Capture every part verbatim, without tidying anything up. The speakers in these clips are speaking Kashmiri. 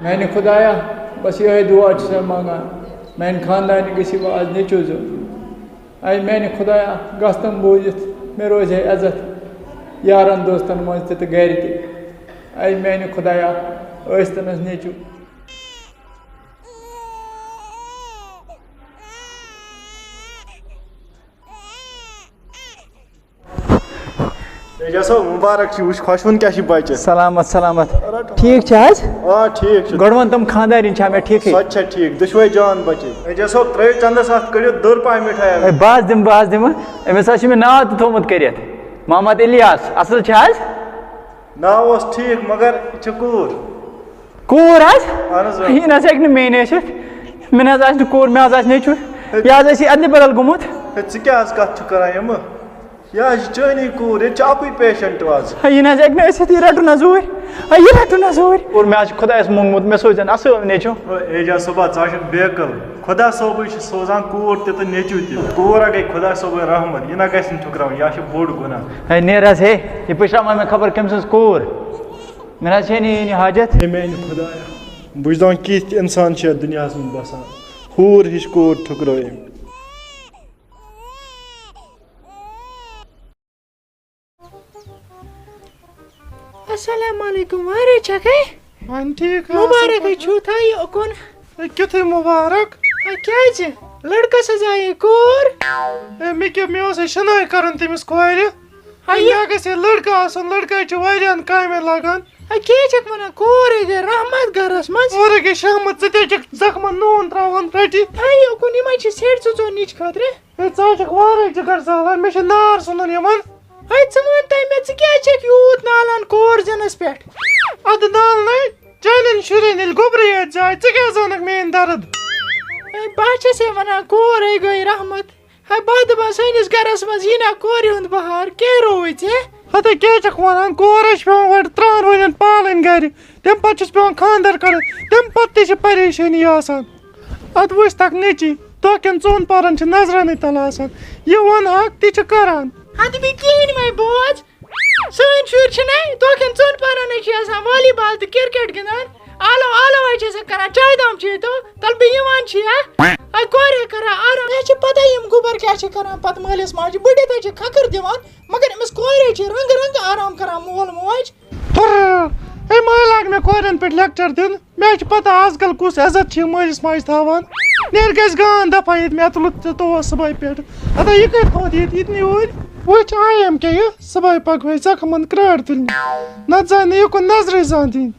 میانہِ خۄدایا، بس یِہوٚے دُعا چھُسَے منٛگان، میانہِ خاندانہِ گٔژھِ وۄنۍ آز نیٚچوٗ زیُن۔ اے میانہِ خۄدایا، گژھ تِم بوٗزِتھ، مےٚ روزِ ہے عزت یارن دوستن منٛز تہِ تہٕ گرِ تہِ۔ اے میانہِ خۄدایا، ٲسۍ تَنَس نیٚچوٗ۔ اعجاز صٲب، مُبارک چھُ، وٕچھ خۄشوُن کیٛاہ چھُ بچہِ۔ سلامت، سلامت۔ ٹھیٖک چھِ حظ؟ آ، ٹھیٖک چھُ۔ گۄڈٕ وَن تِم خانٛدارِنۍ چھا مےٚ ٹھیٖکھٕے؟ سۄ تہِ چھےٚ ٹھیٖک، دُشوَے جان بچے۔ اعجاز صٲب، ترٛٲیِو چندس اَتھ، کٔڑِو دٔر پَہہ مِٹھٲے اَمہِ۔ ہے، بہٕ حظ دِمہٕ، بہٕ حظ دِمہٕ۔ أمِس حظ چھُ مےٚ ناو تہِ تھوٚومُت کٔرِتھ، محمد الیاس۔ اَصٕل چھِ حظ؟ ناو اوس ٹھیٖک، مگر یہِ چھِ کوٗر۔ کوٗر حظ؟ اہن حظ، آ۔ یہِ نہ حظ ہیٚکہِ نہٕ میٛٲنۍ ٲسِتھ۔ مےٚ نہ حظ آسہِ نہٕ کوٗر، مےٚ حظ آسہِ نیٚچوٗ۔ یہِ حظ آسہِ یہِ اَدلہِ بدل گوٚمُت۔ ہے، ژٕ کیٛاہ حظ کَتھ چھُکھ کَران یِمہٕ؟ یہِ حظ چھِ چٲنی کوٗر، ییٚتہِ چھِ اَکُے پیشنٹ آز۔ ہے، یہِ نہ حظ ہیٚکہِ نہٕ ٲسِتھ، یہِ رَٹُن حظ اوٗرۍ۔ ہے، یہِ رَٹُن حظ اوٗرۍ۔ اور مےٚ حظ چھُ خۄدایَس موٚنگمُت، مےٚ سوزَن اَصٕل نیٚچوٗ۔ ہے، اعجاز صٲبا، ژٕ حظ چھُکھ بے عقل۔ خۄدا صٲبٕے چھُ سوزان کوٗر تہِ تہٕ نیٚچوٗ تہِ۔ کوٗر ہا گٔے خۄدا صٲبٕنۍ رحمت، یہِ نہ گژھِ نہٕ ٹھُکراوُن، یہِ ہا چھُ بوٚڑ گۄناہ۔ ہے، نیر حظ، ہے، یہِ پٔشراوان مےٚ خبر کٔمۍ سٕنٛز کوٗر۔ مےٚ نہ حظ چھے نہٕ یہِ نہِ حاجت۔ ہے میٛانہِ خۄدایا، بہٕ چھُس دَپان، کِتھۍ اِنسان چھِ یَتھ دُنیاہَس منٛز بَسان؟ ہوٗر ہِش کوٗر ٹھُکرٲو أمۍ۔ السلام علیکم، وارے چھکھے؟ وۄنۍ ٹھیٖک حظ۔ مُبارکٕے چھُو تۄہہِ اُکُن۔ ہے، کیُتھُے مُبارک؟ ہے، کیٛازِ؟ لٔڑکَس حظ آیے کوٗر۔ ہے، مےٚ کیٛاہ، مےٚ اوس ہے شِنٲے کَرُن تٔمِس کورِ۔ ہے، یہِ مےٚ گژھِ ہے لٔڑکہٕ آسُن، لٔڑکہٕ حظ چھِ واریاہَن کامٮ۪ن لَگان۔ ہے، کیٛاہ چھَکھ وَنان؟ کوٗر ہے گٔے رحمت گَرَس منٛز۔ کوٗر ہے گٔے شہمت، ژٕ تہِ حظ چھَکھ زَخمَن نوٗن ترٛاوان رٔٹِتھ۔ ہے، یہِ اُکُن یِمَے چھِ سیٚٹھۍ زٕ ژور نِچہِ خٲطرٕ۔ ہے، ژٕ حظ چھَکھ وارَے جِگر زالان، مےٚ چھِ نار ژھٕنُن یِمَن۔ ہے، ژٕ وَن تہٕ مےٚ، ژٕ کیٛازِ چھَکھ یوٗت نالان کور زِنَس پٮ۪ٹھ؟ اَدٕ نالنَے، چانٮ۪ن شُرٮ۪ن ییٚلہِ گوٚبرٕے یٲتۍ زاے، ژٕ کیٛازِ زانَکھ میٛٲنۍ دَرٕد؟ ہے، بہٕ ہا چھَسے وَنان، کور ہے گٔے رحمت۔ ہے، بہٕ ہا دَپان، سٲنِس گَرَس منٛز یی نا کورِ ہُنٛد بہار، کیٛاہ رووُے ژےٚ؟ ہَتَے کیٛاہ چھَکھ وَنان، کور حظ چھِ پٮ۪وان گۄڈٕ ترٛامہٕ وٲلٮ۪ن پالٕنۍ گَرِ، تَمہِ پَتہٕ چھُس پٮ۪وان خانٛدَر کَرُن، تَمہِ پَتہٕ تہِ چھِ پریشٲنی آسان۔ اَدٕ وٕچھ تَکھ نیٚچی، دۄہ کٮ۪ن ژۄن پَہرَن چھِ نظرَنٕے تَل آسان۔ یہِ وَنہٕ ہاکھ، تہِ چھِ کَران۔ اَدٕ بیٚیہِ کِہیٖنۍ مَے بوز۔ سٲنۍ شُرۍ چھِنَے دۄہ کٮ۪ن ژۄن پَہرَن حظ چھِ آسان والی بال تہٕ کِرکَٹ گِنٛدان۔ آلو آلو حظ چھِ آسان کَران، چایہِ دام چیٚیہِ تو، تَلہٕ بیٚیہِ یِوان چھِ یا۔ اَے کورِ کَران آرام۔ مےٚ چھِ پَتہ یِم گوٚبَر کیٛاہ چھِ کَران پَتہٕ مٲلِس ماجہِ۔ بٔڈِتھ حظ چھِ کھَکھٕر دِوان، مگر أمِس کورِ حظ چھِ رَنٛگہٕ رَنٛگہٕ آرام کَران مول موج۔ پھُر! ہے، مہ لاگ مےٚ کورٮ۪ن پٮ۪ٹھ لیکچر دیُن۔ مےٚ چھِ پتہ آز کل کُس عزت چھِ یِم مٲلِس ماجہِ تھاوان۔ نیرِ گژھِ گان دفعہ ییٚتہِ، مےٚ تُلُتھ ژےٚ توس صُبحٲے پٮ۪ٹھ۔ ہتا یہِ کَتہِ تھوٚد ییٚتہِ، ییٚتہِ نہٕ یوٗرۍ۔ وٕچھ آیہِ أمۍ کیٛاہ یہِ صُبحٲے پگہٲے زخمن کرٛاٹھ تُلنہِ۔ نتہٕ زانہِ نہٕ یہِ کُن نظرٕے زانٛہہ دِنۍ۔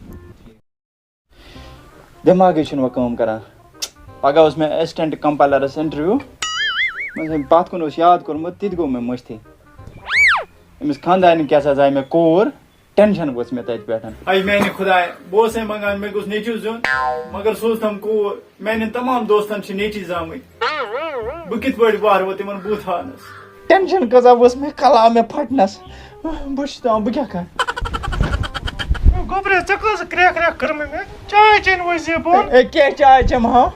دٮ۪ماغٕے چھُنہٕ وۄنۍ کٲم کران۔ پگاہ اوس مےٚ assistant compilerس interview۔ مےٚ دوٚپ، پتھ کُن اوس یاد کوٚرمُت، تہِ تہِ گوٚو مےٚ مٔشتھٕے۔ أمِس خانٛدارنہِ کیٛاہ سا زاے مےٚ کوٗر۔ ٹینشن ؤژھ مےٚ تَتہِ پٮ۪ٹھ۔ اے میانہِ خدایہ، بہٕ اوسَے منٛگان مےٚ گوٚژھ نیٚچوٗ زیُن، مگر سوٗزتھم کوٗر۔ میانٮ۪ن تمام دوستن چھِ نیٚچی زامٕتۍ۔ بہٕ کِتھ پٲٹھۍ بہروٕ تِمن بُتھ ہاونس؟ ٹینشن کۭژاہ ؤژھ مےٚ، کلہٕ آو مےٚ پھٹنس۔ بہٕ چھُس دپان، بہٕ کیٛاہ کرٕ؟ گوٚبریا، ژےٚ کۭژ کرٛیکھ کرٛیکھ کٔرمٕے مےٚ؟ چاے چیٚنۍ ؤسۍ یہِ بۄن۔ اے، کیٛاہ چاے چٮ۪مہٕ ہا؟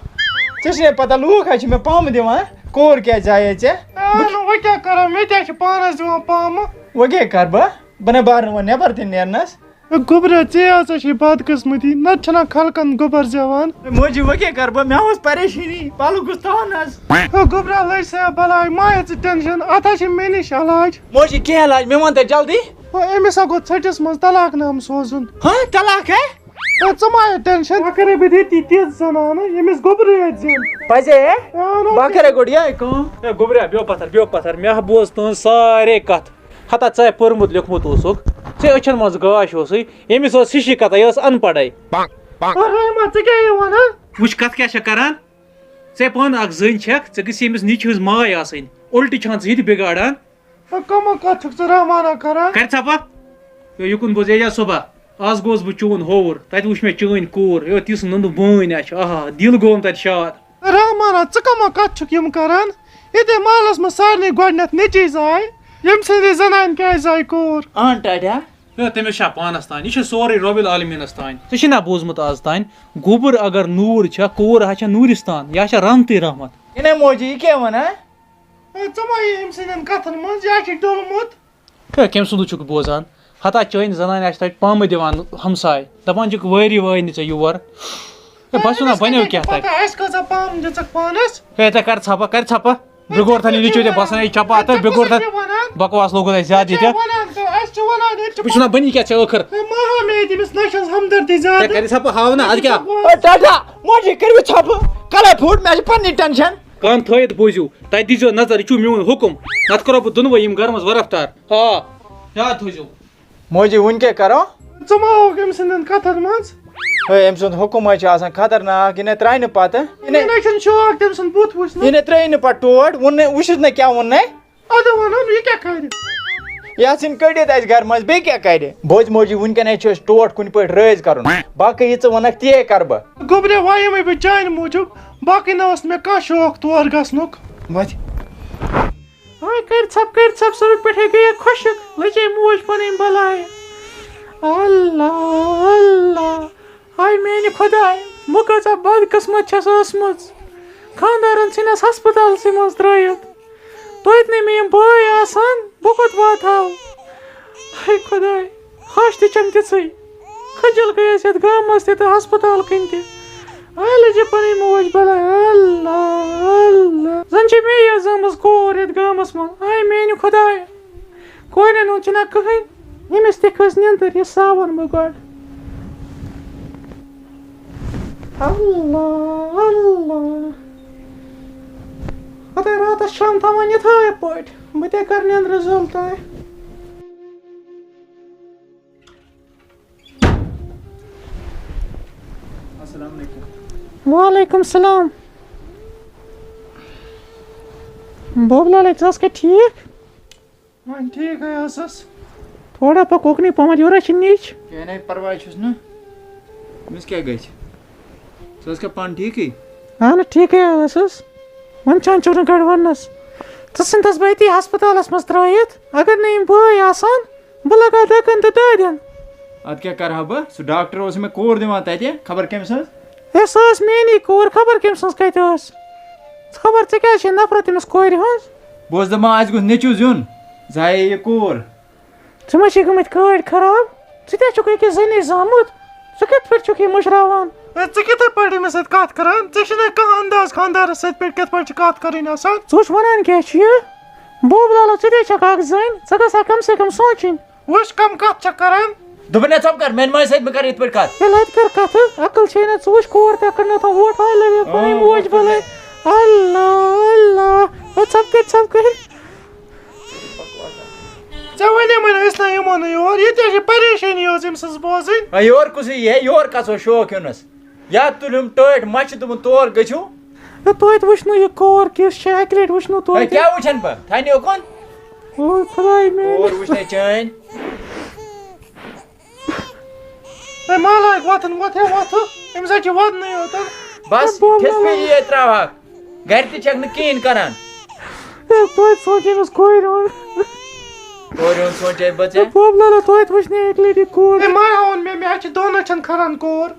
ژےٚ چھے پتہ، لوٗکھ حظ چھِ مےٚ پامہٕ دِوان، کوٗر کیٛازِ زایے ژےٚ؟ اے، نہٕ، وۄنۍ کیٛاہ کرو، مےٚ تہِ حظ چھِ پانس دِوان پامہٕ۔ وۄنۍ کیٛاہ کرٕ بہٕ؟ بہٕ نَے بہرٕ نہٕ وۄنۍ نٮ۪بر تہِ نیرنَس۔ ہے گوٚبرا، ژےٚ ہسا چھے بدقٕسمتی، نتہٕ چھِنہ خلقن گوٚبر زٮ۪وان۔ ہے موجی، وۄنۍ کیٛاہ کرٕ بہٕ؟ مےٚ اوس پریشٲنی، پَلو گوٚژھ تاوُن حظ۔ ہے گوٚبرا، لٔج سا بلاے، مہ ہےٚ ژٕ ٹینشن، اَتھ ہا چھِ مےٚ نِش علاج۔ موجی، کینٛہہ علاج، مےٚ وَن تہٕ جلدی۔ ہے أمِس ہا گوٚو ژھٔٹِس منٛز طلاق نامہٕ سوزُن۔ ہاں، طلاق ہے؟ ہے ژٕ مہ ہےٚ ٹینشن، وۄنۍ کرے بہٕ ییٚتی تِژھ زنانہٕ، ییٚمِس گوٚبرٕے یوت زینہٕ۔ پَزے ہے؟ ہے، اَہَن حظ۔ بہٕ ہا کرے گۄڈٕ یِہوٚے کٲم۔ ہے گوٚبرا، بیٚہو پَتھر، بیٚہو پَتھر، مےٚ ہا بوز تُہٕنٛز سارے کَتھ۔ ہتا ژےٚ پوٚرمُت لیوٚکھمُت اوسُکھ، ژےٚ أچھن منٛز گاش اوسُے، ییٚمِس ٲس ہِشی کتھا، یہِ ٲس ان پڑھے۔ او رحمہ، ژٕ کیٛاہ یہِ ونان؟ وٕچھ کتھ کیٛاہ چھےٚ کران، ژےٚ پانہٕ اکھ زٔنۍ چھکھ، ژےٚ گٔژھی أمِس نیٚچوِس ماے آسٕنۍ، اُلٹہٕ چھان ژٕ یہِ تہِ بگاڑان۔ او کمو کتھ چھُکھ ژٕ رحمانہ کران؟ کرِ ژھپا؟ یو یُکُن بوز، اعجاز صٲبا، از گوس بہٕ چون ہووُر، تتہِ وٕچھ مےٚ چٲنۍ کوٗر، یو تِژھ نُنہٕ بٲنۍ اَسہِ، آہا، دِل گوم تتہِ شاد۔ رحمانہ، ژٕ کمو کتھ چھُکھ یِم کران؟ ییٚتے محلس منٛز سارنٕے گۄڈٕنٮ۪تھ نیٚچی زاے، ییٚمہِ سٕنٛدِ زنانہِ کیٛازِ زاے کوٗر؟ اہن ٹاٹھیا۔ ہے، تٔمِس چھا پانس تام، یہِ چھُ سورُے رۄب العالمیٖنس تام۔ ژےٚ چھُے نا بوٗزمُت از تام، گوٚبُر اگر نوٗر چھا، کوٗر ہا چھا نوٗرِستان، یہِ ہا چھا رحمتٕے رحمت۔ یہِ نے موجی، یہِ کیٛاہ ونان؟ ہے، ژٕ ما یہِ أمۍ سٕنٛدٮ۪ن کتھن منٛز، یہِ ہا چھُ ڈوٚلمُت۔ ہے، کٔمۍ سُنٛدُے چھُکھ بوزان؟ ہتا چٲنۍ زنانہِ آسہِ تَتہِ پامہٕ دِوان ہمساے، دَپان چھِکھ وٲری وٲے نہٕ ژےٚ یور۔ ہے، بہٕ چھُس وَنان، بَنیو کیٛاہ تَتہِ؟ پَتہ اَسہِ کۭژاہ پامہٕ دِژٕکھ پانَس۔ ہے، ژےٚ کَر ژھَپہٕ، کَر ژھَپہٕ۔ بِگور تھَنہِ نِچو تہِ بَسان، یہِ چَپہٕ اَتھٕ، بِگور تھَنہِ۔ بَکواس لوگُن اَسہِ زیادٕ ییٚتہِ۔ وَنان تہٕ اَسہِ چھِ وَنان، ییٚتہِ چھِ بہٕ چھُس وَنان، بَنی کیٛاہ ژےٚ ٲخٕر؟ ہے، مَہ ہاو مےٚ ییٚتہِ أمِس نَشَس ہمدردی زیادٕ۔ ہے، کَرِ ژھَپہٕ، ہاو نہ، اَدٕ کیٛاہ؟ او ٹاٹا، موجی کٔرِو ژھۄپہٕ، کَلَے پھوٚٹ، مےٚ چھِ پَنٕنی ٹٮ۪نشَن۔ کان تھٲیِتھ بوٗزِو، تَتہِ دیٖزیو نظر، یہِ چھُ میون حُکُم، نَتہٕ کَرو بہٕ دۄنوَے یِم گَرٕ منٛز وۄرَفتار۔ آ، یاد تھٲیزیو۔ موجی، وُنہِ کیٛاہ کَرو؟ ژٕ ما آوُکھ أمۍ سٕنٛدٮ۪ن کَتھَن منٛز؟ ہے، أمۍ سُنٛد حُکُم حظ چھُ آسان خطرناک، یہِ نے ترٛایہِ نہٕ پَتہٕ۔ یہِ نے، مےٚ نہ چھُنہٕ شوق تٔمۍ سُنٛد بُتھ وٕچھنُک۔ یہِ نے ترٛٲیِو نہٕ پَتہٕ ٹوٹھ، ووٚن نے، وٕچھِتھ نہ کیٛاہ ووٚن نے۔ اَدٕ وَنُن، یہِ کیٛاہ کَرِ؟ یہِ ژھٕنہِ کٔڑِتھ اَسہِ گَرٕ منٛز، بیٚیہِ کیٛاہ کَرِ؟ بوز موجی، وٕنکٮ۪ن حظ چھُ اَسہِ ٹوٹھ کُنہِ پٲٹھۍ رٲضۍ کَرُن، باقٕے یہِ ژٕ وَنَکھ تی کَرٕ بہٕ۔ گوٚبریا، وایے مےٚ بہٕ چانہِ موٗجوٗب، باقٕے نہ اوس مےٚ کانٛہہ شوق تور گژھنُک۔ وَتھ۔ ہاے، کٔرۍ ژھۄپ، کٔرۍ ژھۄپ، سۄ پٮ۪ٹھَے گٔیَکھ خۄشٕک، لٔجے موج پَنٕنۍ بَلاے۔ اللہ، اللہ، ہاے میٛانہِ خۄداے، بہٕ کۭژاہ بدقٕسمت چھَس ٲسمٕژ۔ خانٛدارَن ژھٕنِس ہسپتالسٕے منٛز ترٛٲیِتھ۔ توتہِ نَے مےٚ یِم بٲے آسان، بہٕ کوٚت واتہٕ ہاو؟ ہاے خۄداے، ہَش تہِ چھَم تِژھٕے۔ خٔجِل گٔیَس یَتھ گامَس تہِ تہٕ ہسپتال کِنۍ تہِ۔ ہاے لٔجہِ پَنٕنۍ موج بَلاے۔ اللہ، اللہ۔ زَن چھِ مے یٲژ زامٕژ کور یَتھ گامَس منٛز۔ ہاے میٛانہِ خۄداے۔ کورٮ۪ن ہُنٛد چھُنہ کٕہٕنۍ۔ ییٚمِس تہِ کھٔژ نیٚنٛدٕر، یہِ ساوَن بہٕ گۄڈٕ۔ اللہ، اللہ۔ خۄداے راتَس چھَم تھاوان یِتھَے پٲٹھۍ۔ بہٕ تہِ کَرٕ نیٚنٛدرٕ زوٚل تام۔ السلام علیکم۔ وعلیکم السلام۔ بوبہٕ لالا، ژٕ ٲسکھا ٹھیٖک؟ وۄنۍ ٹھیٖک ہے ٲسٕس۔ تھوڑا پَکھ اُکنُے پَہمَتھ، یورٕ چھِ نِچ۔ کینٛہہ نَے پَرواے چھُس نہٕ۔ أمِس کیٛاہ گژھِ؟ ژٕ ٲسکھا پانہٕ ٹھیٖکٕے؟ اَہَن ٹھیٖکٕے ٲسٕس۔ وۄنۍ چھَنہٕ چونُن گۄڈٕ وَننَس۔ ژٕ ژھٕنتَس بہٕ أتی ہسپتالَس منٛز ترٛٲیِتھ۔ اگر نہٕ یِم بٲے آسان، بہٕ لگہٕ ہا دَکَن تہٕ دادٮ۪ن۔ اَدٕ کیٛاہ کَرٕ ہا بہٕ؟ سُہ ڈاکٹر اوس مےٚ کوٗر دِوان تَتہِ، خبر کٔمۍ سٕنٛز۔ ہے، سۄ ٲس میٛٲنی کوٗر، خبر کٔمۍ سٕنٛز کَتہِ ٲس۔ خبر ژےٚ کیٛازِ چھے نفرت تٔمِس کورِ ہٕنٛز؟ بہٕ اوسُس دَپان، اَسہِ گوٚژھ نیٚچوٗ زیُن، زایے یہِ کوٗر۔ ژٕ ما چھے گٔمٕتۍ کٲڑۍ خراب؟ ژٕ تہِ چھُکھ أکِس زَنہِ زامُت، ژٕ کِتھ پٲٹھۍ چھُکھ یہِ مٔشراوان؟ ہے، ژٕ کِتھٕ پٲٹھۍ أمِس سۭتۍ کَتھ کَران؟ ژےٚ چھُے نہٕ کانٛہہ انداز خانٛدارَس سۭتۍ پٲٹھۍ کِتھ پٲٹھۍ چھِ کَتھ کَرٕنۍ آسان؟ ژٕ وٕچھ وَنان کیٛاہ چھُ یہِ؟ بوبہٕ لالا، ژٕ تہِ چھَکھ اَکھ زٔنۍ، ژٕ گژھکھ کَم سے کَم سونٛچٕنۍ۔ وٕچھ، کَم کَتھ چھَکھ کَران۔ دوٚپُن، ہے، ژٕ کَم کَر، میٛانہِ ماجہِ سۭتۍ مہٕ کَر یِتھ پٲٹھۍ کَتھ۔ ہے، لَتہِ کَر کَتھٕ، عقل چھے نہ، ژٕ وٕچھ کور تہِ کَرنَتھ ووٹ ہاے لَگہِ پَنٕنۍ آ، موج ووٹ بَلاے۔ لَگہِ۔ اللہ، اللہ، ہے، ژَپکٔرۍ، ژَپکٔرۍ۔ ژےٚ وَنے مےٚ أسۍ نہ یِمو نہٕ یور، ییٚتہِ حظ چھِ پریشٲنی یٲژ أمۍ سٕنٛز بوزٕنۍ۔ ہے، یور کُسٕے یی ہے، یور کَس اوس شوق یُنَس؟ یا تُلِم ٹٲٹھۍ مَچھِ، دوٚپُن، تور گٔژھِو۔ ہے، توتہِ وٕچھنو یہِ کور کِژھ چھےٚ، اَکہِ لَٹہِ وٕچھنو ہے، توتہِ۔ کیٛاہ وٕچھَن بہٕ؟ تھَنہِ یوکُن؟ او خۄداے میٛانہِ۔ اور وٕچھ نے چٲنۍ۔ ہے، ما لایق وۄتھُن، وۄتھ ہے وۄتھٕ۔ أمِس حظ چھِ وَدنٕے یوت۔ بس، ہے، بوبہٕ کھٮ۪س لالا۔ پیٚیہِ یہِ ترٛاوہاکھ۔ گرِ تہِ چھَکھ نہٕ کِہیٖنۍ کران۔ ہے، توتہِ سونٛچ أمِس کورِ ہُنٛد۔ کورِ ہُنٛد سونٛچے بہٕ ہے، ژےٚ۔ بوبہٕ لالا، توتہِ وٕچھ نے اَکہِ لَٹہِ یہِ کور۔ ہے، ما ہاوُن مےٚ، مےٚ حظ چھِ دۄن أچھَن کھَران کور۔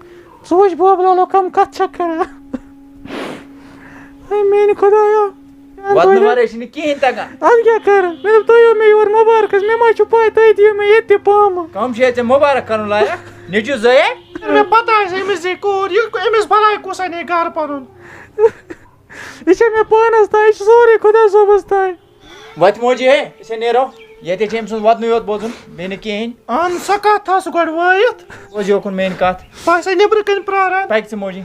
ژٕ وٕچھ بوبہٕ لالو کَم کَتھ چھَکھ کَران۔ ہے میٛانہِ خۄدایا۔ وَدنہٕ وَرٲے چھِنہٕ کِہیٖنۍ تَگان۔ اَدٕ کیٛاہ کَرٕ؟ مےٚ دوٚپ، تُہۍ یِیِو مےٚ یور مُبارکَس، مےٚ ما چھُ پَے، تُہۍ دِیِو مےٚ ییٚتہِ تہِ پامہٕ۔ کَم چھِ ییٚتہِ ژےٚ مُبارک کَرُن لایق؟ نیٚچوٗ زٲیے؟ مےٚ پَتہ آسہِ أمِس یہِ کوٗر، یہِ أمِس بَلاے کُس اَنے گَرٕ پَنُن؟ یہِ چھےٚ مےٚ پانَس تام، یہِ چھُ سورُے خۄدا صٲبَس تام۔ وَتہِ موجی ہے، أسۍ ہے نیرو۔ ییٚتہِ چھِ أمۍ سُنٛد وَدنُے یوت بوزُن، بیٚیہِ نہٕ کِہیٖنۍ۔ اَہَن، سۄ کَتھ تھاو سُہ گۄڈٕ وٲیِتھ۔ بوز یوکُن میٛٲنۍ کَتھ۔ بہٕ آسَے نیٚبرٕ کَنۍ پرٛاران۔ پَکہِ ژٕ موجی۔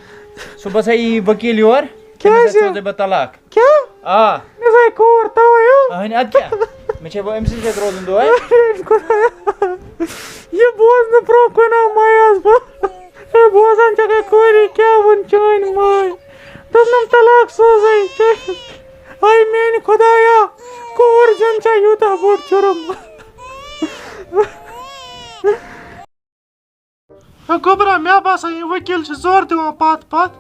صُبحَس ہے یی ؤکیٖل یور۔ کیٛازِ؟ تٔمِس ہے سوزَے بہٕ طلاق۔ کیٛاہ؟ آ۔ مےٚ زاے کوٗر تَوَے ہو۔ اَہَنہِ، اَدٕ کیٛاہ؟ مےٚ چھے وۄنۍ أمۍ سٕنٛدِ سۭتۍ روزُن دۄہَے۔ خۄدایا۔ یہِ بوزنہٕ برٛونٛہہ کُن آو مَیاس بہٕ۔ ہے، بوزان چھَکھے کوٗری کیٛاہ ووٚن چٲنۍ مٲلۍ۔ دوٚپنَم طلاق سوزَے۔ ہاے میٛانہِ خۄدایا، کوٗر زٮ۪ن چھا یوٗتاہ بوٚڑ جُرم؟ ہے گوٚبرا، مےٚ باسان، یہِ ؤکیٖل چھِ زورٕ دِوان پَتھ پَتھ۔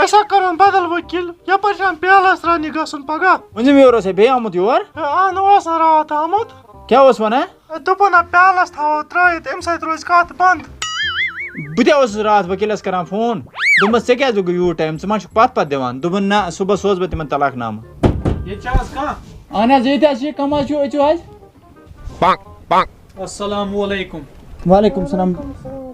أسۍ ہا کَرون بدل ؤکیٖل، یَپٲرۍ چھِ ہَم پیلَس رَننہِ گژھُن پَگاہ۔ ؤنۍ مےٚ یورٕ اوسے بیٚیہِ آمُت یور؟ ہے، اَہَن، اوس نہٕ راتھ آمُت۔ کیٛاہ اوس وَنان؟ ہے، دوٚپُن ہا، پیلَس تھاوو ترٛٲیِتھ، اَمہِ سۭتۍ روزِ کَتھ بنٛد۔ بہٕ تہِ اوسُس راتھ ؤکیٖلَس کَران فون، دوٚپمَس، "ژےٚ کیٛازِ لوٚگُے یوٗت ٹایم؟ ژٕ ما چھُکھ پَتھ پَتھ دِوان؟" دوٚپُن، "نہ، صُبحَس سوزٕ بہٕ تِمَن طلاق نامہٕ۔" ییٚتہِ چھا آز کانٛہہ؟ اَہَن حظ، ییٚتہِ حظ چھِ، کَم حظ چھِو، أژِو حظ۔ Bunk, bunk. السلام علیکم۔ وعلیکم السلام۔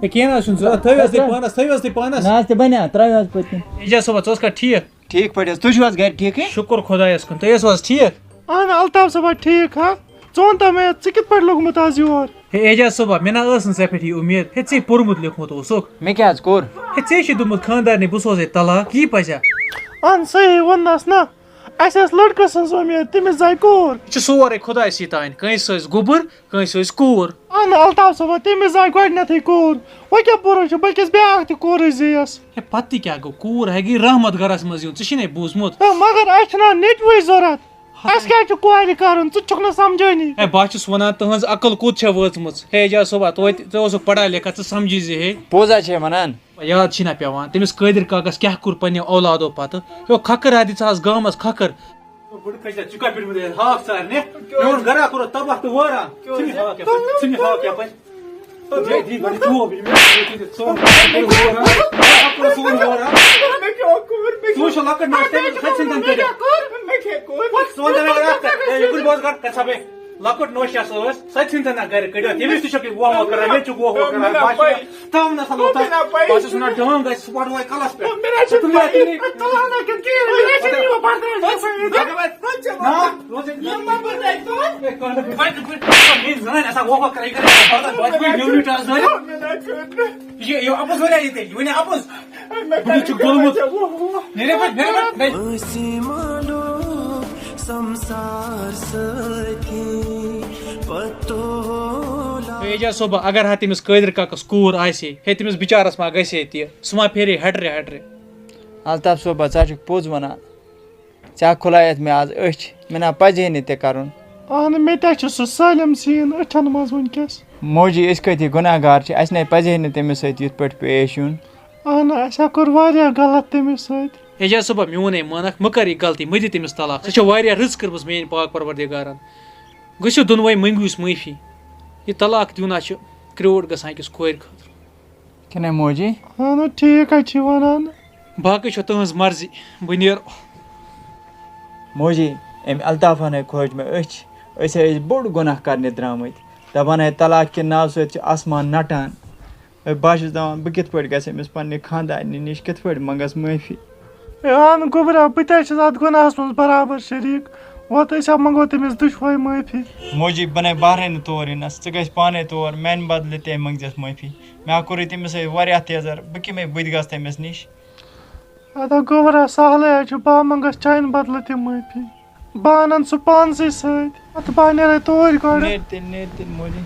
ہے، کینٛہہ نہ حظ چھُنہٕ ضروٗرت، تھٲیِو حظ تُہۍ پانَس، تھٲیِو حظ تُہۍ پانَس۔ نہ حظ، تہِ بَنیٛا، ترٛٲیِو حظ پٔتۍ کِنۍ۔ اعجاز صٲبہ، ژٕ اوسکھا ٹھیٖک؟ ٹھیٖک پٲٹھۍ حظ، تُہۍ چھِو حظ گَرِ ٹھیٖکٕے؟ شُکُر خۄدایَس کُن، تُہۍ ٲسِو حظ ٹھیٖک؟ اہن الطاف صٲبہ، ٹھیٖک ہا؟ ژٕ وَن تہٕ مےٚ، ژٕ کِتھ پٲٹھۍ لوٚگمُت آز یور؟ ہے اعجاز صٲبہ، مےٚ نہ ٲس نہٕ ژےٚ پٮ۪ٹھ یہِ اُمید۔ ہے، ژےٚ پوٚرمُت لیوٚکھمُت اوسُکھ۔ مےٚ کیٛاہ حظ کوٚر؟ ہے، ژےٚ چھُے دوٚپمُت خانٛدارنہِ بہٕ سوزَے طلاق، یی پَزیٛا؟ اہن صحیح ووٚننَس نہ، اَسہِ ٲس لٔڑکہٕ سٕنٛز اُمید، تٔمِس زاے کوٗر۔ یہِ چھُ سورُے خۄدایَس تام، کٲنٛسہِ ٲسۍ گوٚبُر، کٲنٛسہِ ٲسۍ کوٗر۔ اہن الطاف صٲبہ، تٔمِس زاے گۄڈٕنٮ۪تھٕے کوٗر، وۄنۍ کیٛاہ بوٚرُے چھُ، بہٕ کِس بیٛاکھ تہِ کوٗرٕے زیَس۔ ہے، پَتہٕ تہِ کیٛاہ گوٚو؟ کوٗر ہیٚکہِ رحمت گَرَس منٛز یُن، ژےٚ چھُے نَے بوٗزمُت؟ ہے، مگر اَسہِ چھُنہ نیٚچوٕے ضوٚرَتھ، اَسہِ کیٛاہ چھُ کورِ کَرُن، ژٕ چھُکھ نہٕ سَمجھٲنی۔ ہے، بہٕ ہا چھُس وَنان، تُہٕنٛز عقل کوٚت چھےٚ وٲژمٕژ؟ ہے اعجاز صٲبہ، توتہِ ژےٚ اوسُکھ پَڑھا لیکھا، ژٕ سَمجھی زِ ہے۔ پوٚز حظ چھے وَنان۔ یاد چھِی نہ پٮ۪وان، تٔمِس قٲدِر کاکَس کیٛاہ کوٚر پنٛنیو اولادو پَتہٕ؟ ہیو، کھکھٕر ہا دِژہَس گامَس کھکھٕر۔ بُڈٕ کٔژ چھِ ژٕ کَتہِ پٮ۪ٹھ وُنہِ ہاکھ ژارنہِ؟ میون گَرا کوٚرُتھ تباہ تہٕ وٲران۔ ژٕ مےٚ ہاکھ یَپٲرۍ، ژٕ مےٚ ہاکھ یَپٲرۍ۔ ژٕ مےٚ دی گۄڈٕ ژوب، یہِ مےٚ ژٕ ژوب، ژٕ وٲران۔ ژٕ وٕچھ لۄکٕٹ نوٚش تٔمِس کھَتہِ سٕنٛدٮ۪ن کٔرِتھ۔ ژٕ وَن تہٕ مےٚ گۄڈٕ اَکھ کَتھ، ہے، یہِ کُس بوز گۄڈٕ کَتھ سا بیٚیہِ؟ لۄکٕٹ نوٚش یَس ٲس، سۄ تہِ ژھٕنۍ تَن نہ گَرِ کٔڑِتھ۔ ییٚمِس تہِ چھَکھ یہِ وۄہ وۄہ کَران، مےٚ تہِ چھُکھ وۄہ وۄہ کَران۔ بہٕ ہا چھُس نہ تام نہ سا لوٚگ تَتھ۔ بہٕ ہا چھُس وَنان، ڈٲنٛگ گژھِ سُہ پَڑوے کَلَس پٮ۪ٹھ۔ ژٕ تُلہِ ہا تِمنٕے۔ نا، روزِ نہٕ۔ ہے، کانٛہہ نہٕ پَتہٕ۔ ہے، کانٛہہ نہٕ پَتہٕ۔ ہے، زَنانہِ آسان وۄہ وۄہ کَران، یہِ کَرِ پَتہٕ بَچہِ پٲٹھۍ یوٗنِٹ آز دٲرِتھ۔ یہِ، یہِ اَپُز وَنیٛا یہِ تیٚلہِ؟ یہِ وَنیٛا اَپُز؟ بہٕ چھُکھ گوٚلمُت۔ نیرے پَتہٕ، نیرے پَتہٕ۔ أسی مانو سمسار سۭتھی پتو۔ ہے اعجاز صٲبہ، اگر ہا تٔمِس قٲدِر کاکَس کوٗر آسہِ ہے، ہے تٔمِس بِچارَس ما گژھِ ہے تہِ، سُہ ما پھیرِ ہے ہَٹرِ ہَٹرِ۔ الطاف صٲبہ، ژٕ ہا چھُکھ پوٚز وَنان۔ ژےٚ ہا کھُلایَتھ مےٚ آز أچھ، مےٚ نہ پَزِ ہے نہٕ تہِ کَرُن۔ اہنہٕ، مےٚ تہِ چھُ سُہ سٲلِم سیٖن أچھَن منٛز وٕنکیٚس۔ موجی، أسۍ کۭتیٛاہ گُناہ گار چھِ، اَسہِ نَے پَزِ ہے نہٕ تٔمِس سۭتۍ یِتھ پٲٹھۍ پیش یُن۔ اہنہٕ، اَسہِ ہا کوٚر واریاہ غلط تٔمِس سۭتۍ۔ اعجاز صٲبہ، میون ہے مانَکھ، مہٕ کَر یہِ غلطی، مہٕ دِ تٔمِس طلاق۔ سۄ چھےٚ واریاہ رٕژ کٔرمٕژ میٛٲنۍ پاک پَروَردِگارَن۔ گٔژھِو دۄنوَے مٔنٛگِو أمِس معٲفی۔ یہِ طلاق دیُن ہا چھُ کریوڈ گژھان أکِس کورِ خٲطرٕ۔ کِنہٕ موجی؟ اہنہٕ، ٹھیٖک حظ چھِ وَنان۔ باقٕے چھو تُہٕنٛز مرضی، بہٕ نیرٕ۔ موجی، أمۍ الطافن ہے کھوج مےٚ أچھ۔ أسۍ ہے ٲسۍ بوٚڑ گۄناہ کرنہِ درٛامٕتۍ۔ دَپان ہے طلاق کہِ ناوٕ سۭتۍ چھِ آسمان نٹان۔ ہے، بہٕ ہا چھُس دَپان، بہٕ کِتھ پٲٹھۍ گژھٕ أمِس پننہِ خانٛدارنہِ نِش، کِتھ پٲٹھۍ منٛگس معٲفی؟ اہنہٕ گوٚبرا، بہٕ تہِ حظ چھُس اَتھ گۄناہَس منٛز برابر شریٖک۔ وۄنۍ تہٕ أسۍ ہا منٛگو تٔمِس دُشوَے معٲفی۔ موجی، بہٕ نے بہرے نہٕ تور یِنس، ژٕ گژھِ پانے تور، میانہِ بدلہٕ تہِ منٛگزٮ۪س معٲفی۔ مےٚ ہا کوٚرُے تٔمِس سۭتۍ واریاہ تیزر، بہٕ کَمہِ بہٕ تہِ گژھٕ تٔمِس نِش؟ اَدا گوٚبرا، سہلٕے حظ چھُ، بہٕ ہا منٛگس چانہِ بدلہٕ تہِ معٲفی۔ بہٕ اَنَن سُہ پانسٕے سۭتۍ۔ اَدٕ بہٕ ہا نیرَے توٗرۍ گۄڈٕ۔ نیر تیٚلہِ، نیر تیٚلہِ موجی۔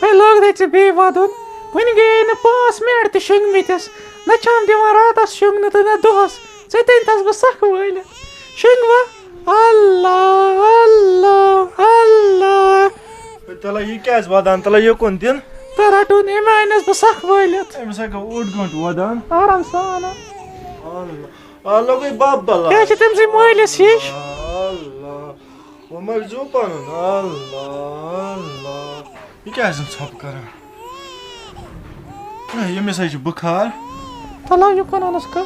ہے، لوگ دے ژےٚ بیٚیہِ وَدُن۔ وُنہِ گٔیے نہٕ پانٛژھ منٹ تہِ شۄنٛگمٕتِس۔ نہ چھام دِوان راتَس شۄنٛگنہٕ تہٕ نہ دۄہَس۔ ژےٚ تہِ أنۍ تَس بہٕ سَکھ وٲلِتھ۔ شۄنٛگوا؟ اللہ، اللہ، اللہ۔ تَلہ یہِ کیٛازِ وَدان؟ تَلہ یہِ کُن دِن۔ تہٕ رَٹُن أمۍ أنِس بہٕ سَکھ وٲلِتھ۔ أمِس ہا گوٚو اوٚڑ گٲنٛٹہٕ وَدان۔ آرام سان۔ اللہ۔ آ، لوٚگُے بَب بَلاے۔ کیٛاہ چھِ تٔمۍ سٕے مٲلِس ہِش؟ اللہ۔ وۄنۍ مَہ زُو پَنُن۔ اللہ، اللہ۔ یہِ کیٛازِ چھُنہٕ ژھۄپہٕ کران؟ ہے، ییٚمِس ہَے چھُ بُخار۔ تَلہ یہِ کُن اَنُس کَ-،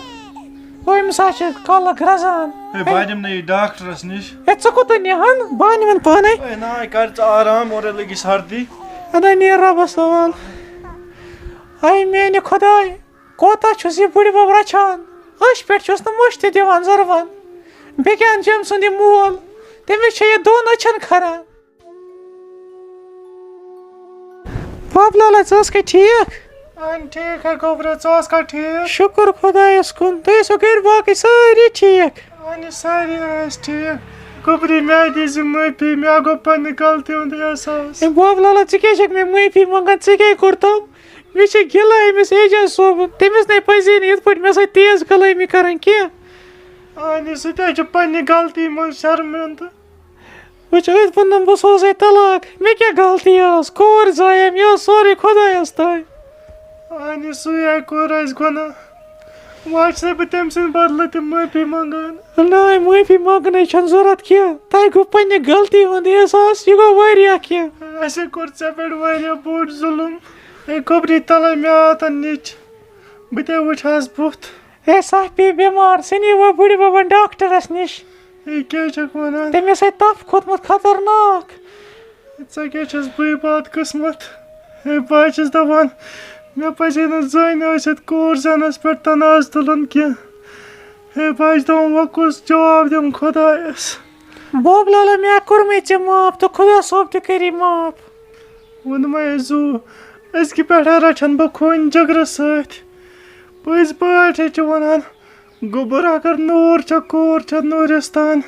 ہُہ أمِس ہا چھِ کَلہٕ گرٛزان۔ ہے، بہٕ ہا دِمہٕ نہٕ یہِ ڈاکٹرَس نِش۔ ہے، ژٕ کوٚت نِہَن؟ بہٕ ہا نِمَن پانَے۔ ہے، نہ، یہِ کَر ژٕ آرام، اورَے لٔگی سردی۔ اَدا نیر رۄبَس حوال۔ اے میٛانہِ خۄداے، کوتاہ چھُس یہِ بُڈِ بَب رَچھان۔ أچھ پٮ۪ٹھ چھُس نہٕ مُش تہِ دِوان زَروَن۔ بیٚکہِ اَنٛد چھُ أمۍ سُنٛد یہِ مول، تٔمِس چھےٚ یہِ دۄن أچھَن کھَران۔ باب لالا، ژٕ ٲسکھا ٹھیٖک؟ اہن ٹھیٖک ہے گوٚبرا، ژٕ اوسکھا ٹھیٖک؟ شُکُر خۄدایَس کُن، تُہۍ ٲسِو گَرِ باقٕے سٲری ٹھیٖک؟ اہن سٲری ٲسۍ ٹھیٖک۔ گوٚبری، مےٚ دِژ معٲفی، مےٚ گوٚو پننہِ غلطی ہُنٛد احساس۔ ہے باب لالا، ژٕ کیٛازِ چھَکھ مےٚ معٲفی منٛگان؟ ژےٚ کیٛاہ کوٚرتھَم؟ مےٚ چھِ گِلہٕ أمِس اعجاز صٲبُن، تٔمِس نے پَزِ ہے نہٕ یِتھ پٲٹھۍ مےٚ سۭتۍ تیز کلٲمی کَرٕنۍ کینٛہہ۔ اہن سُہ تہِ حظ چھُ پننہِ غلطی منٛز شرمندٕ۔ وٕچھ، أتھۍ ووٚنُم بہٕ سوزَے طلاق۔ مےٚ کیٛاہ غلطی ٲس؟ کوٗر زایَم، یہِ اوس سورُے خۄدایَس تام۔ اہنہِ سُے ہے کوٚر اَسہِ گۄناہ۔ وۄنۍ چھُسَے بہٕ تٔمۍ سٕنٛدِ بدلہٕ تہِ معٲفی منٛگان۔ نہ، معٲفی منٛگنٕچ چھَنہٕ ضوٚرَتھ کینٛہہ۔ تۄہہِ گوٚو پنٛنہِ غلطی ہُنٛد احساس، یہِ گوٚو واریاہ کینٛہہ۔ اَسے کوٚر ژےٚ پٮ۪ٹھ واریاہ بوٚڑ ظُلُم۔ ہے گوٚبری، تَلَے مےٚ آو تَن نِچ۔ بہٕ تہِ وٕچھ ہَس بُتھ۔ ہے، سۄ پیٚیہِ بٮ۪مار، سُہ نِیہِ وۄنۍ بُڈِ بَبَن ڈاکٹرَس نِش۔ ہے، کیٛاہ چھکھ ونان؟ تٔمِس ہے تپھ کھوٚتمُت خطرناک۔ ژےٚ کیٛاہ چھَس بٕے بدقٕسمت؟ ہے، بہٕ حظ چھَس دَپان، مےٚ پَزِ ہے نہٕ زٔنۍ ٲسِتھ کوٗر زَنَس پٮ۪ٹھ تنازٕ تُلُن کینٛہہ۔ ہے، بہٕ حظ چھَس دَپان، وۄنۍ کُس جواب دِمہٕ خۄدایَس؟ بوب لالا، مےٚ کوٚرمَے ژےٚ معاف تہٕ خۄدا صٲب تہِ کٔری معاف۔ ووٚنمَے زُو، أزکہِ پٮ۪ٹھ رَچھَن بہٕ خوٗنہِ جِگرٕ سۭتۍ۔ پٔزۍ پٲٹھۍ چھِ وَنان، گوٚبُر اگر نوٗر چھےٚ، کوٗر چھےٚ نوٗرِستان۔